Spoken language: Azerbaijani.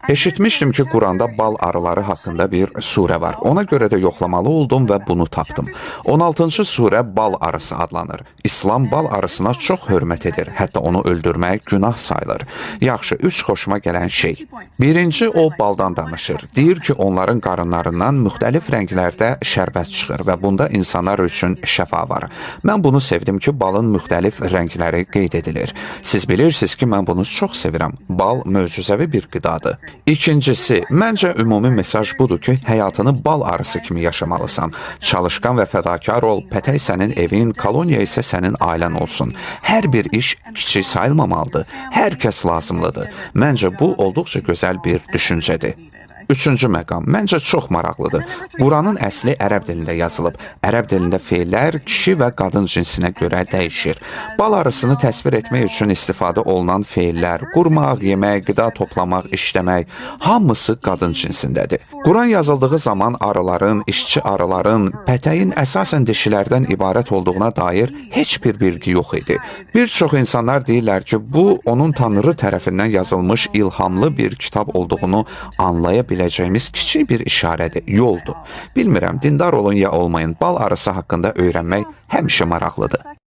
Eşitmişdim ki, Quranda bal arıları haqqında bir surə var. Ona görə də yoxlamalı oldum və bunu tapdım. 16-cı surə bal arısı adlanır. İslam bal arısına çox hörmət edir. Hətta onu öldürmək günah sayılır. Yaxşı, üç xoşuma gələn şey. Birinci, o baldan danışır. Deyir ki, onların qarınlarından müxtəlif rənglərdə şərbət çıxır və bunda insanlar üçün şəfa var. Mən bunu sevdim ki, balın müxtəlif rəngləri qeyd edilir. Siz bilirsiniz ki, mən bunu çox sevirəm. Bal möcüzəvi bir qidadır. İkincisi, məncə ümumi mesaj budur ki, həyatını bal arısı kimi yaşamalısan. Çalışqan və fədakar ol, pətək sənin evin, koloniya isə sənin ailən olsun. Hər bir iş kiçik sayılmamalıdır. Hər kəs lazımlıdır. Məncə bu olduqca gözəl bir düşüncədir. Üçüncü məqam məncə çox maraqlıdır. Quranın əsli ərəb dilində yazılıb. Ərəb dilində feillər kişi və qadın cinsinə görə dəyişir. Bal arısını təsvir etmək üçün istifadə olunan feillər, qurmaq, yemək, qida toplamaq, işləmək, hamısı qadın cinsindədir. Quran yazıldığı zaman arıların, işçi arıların, pətəyin əsasən dişilərdən ibarət olduğuna dair heç bir bilgi yox idi. Bir çox insanlar deyirlər ki, bu onun Tanrı tərəfindən yazılmış ilhamlı bir kitab olduğunu anlaya biləcəyimiz kiçik bir işarədir, yoldur. Bilmirəm, dindar olun ya olmayın, bal arısı haqqında öyrənmək həmişə maraqlıdır.